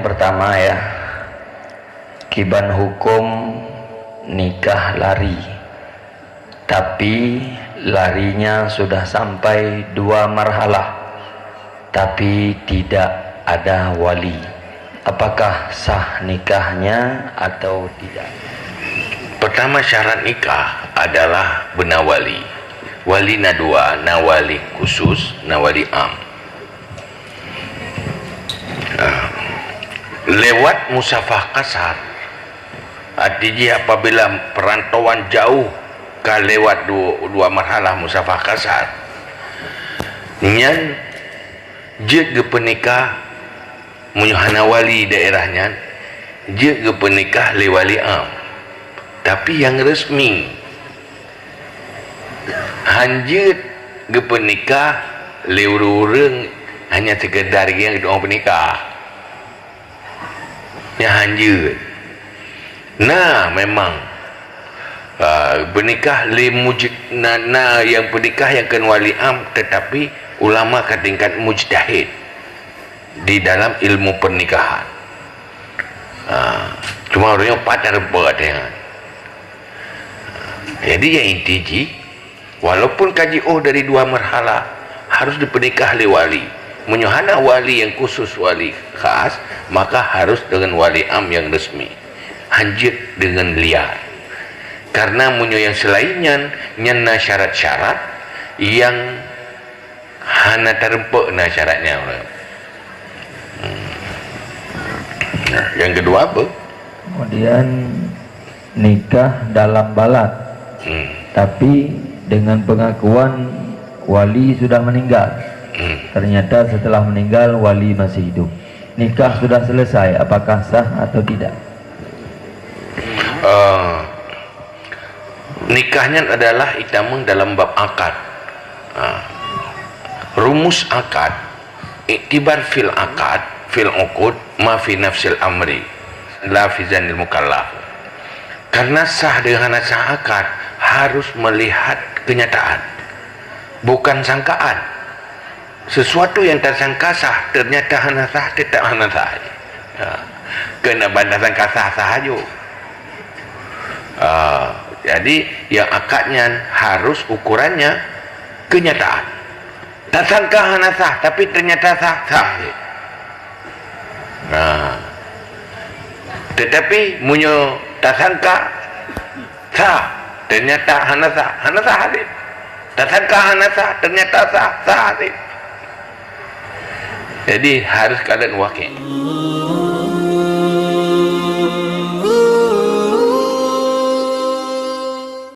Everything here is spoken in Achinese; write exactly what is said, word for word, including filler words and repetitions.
Pertama ya, kiban hukum nikah lari. Tapi larinya sudah sampai dua marhalah, tapi tidak ada wali. Apakah sah nikahnya atau tidak? Pertama syarat nikah adalah beuna wali. Wali na dua, na wali khusus, na wali am. Ah. Lewat musafah kasar, arti jih apabila perantauan jauh ka lewat du-, dua marhalah musafah kasar, nyan jeuet geupeunikah, meunyoe hana wali daerah nyan, jeuet geupeunikah lé wali am, tapi nyang resmi. Han jeuet geupeunikah lé ureuëng-ureuëng hanya sekedar nyang geudong peunikah. Nyan han jeuet. Na memang, ah, peunikah lé muj-, na, na nyang peunikah nyang kon wali am, tetapi ulama ka tingkat mujtahid di dalam ilmu pernikahan. Ah, cuma ureuëng nyoe pat tareupok nyan. Jadi nyang inti jih, walaupun ka jiôh dari dua marhalah, harus dipeunikah lé wali. Meunyoe hana wali nyang khusus, wali khas, maka harus deungon wali am nyang resmi. Han jeuet deungon liar. Karena meunyoe nyang seulaén nyan, nyan na syarat-syarat nyang hana tareupok na syarat nyan. Hmm. Nah, nyang keudua apa? Kemudian nikah dalam balat, Hmm. tapi dengan pengakuan wali sudah meninggal. Hmm. Ternyata setelah meninggal, wali masih hidup. Nikah sudah selesai, apakah sah atau tidak? Eh, nikah nyan adalah itamong dalam bab akad. Ha. Rumus akad, iktibar fil akad, fil uqud, ma fi nafsil amri, la fi zanil mukallaf. Karena sah dengan hana sah akad harus melihat kenyataan, bukan sangkaan. Sesuatu yang tersangka sah, ternyata hana sah, tetap hana sah. Ha. Kena ban tersangka sah, sah aja. Ha. Jadi, yang akad nyan harus ukurannya kenyataan. Tersangka hana sah, tapi ternyata sah, sah. Nah, tetapi meunyoe tersangka sah, ternyata hana sah, hana sah hadis. Tersangka hana sah, ternyata sah, sah hadis. Jadi harus keadaan wakil.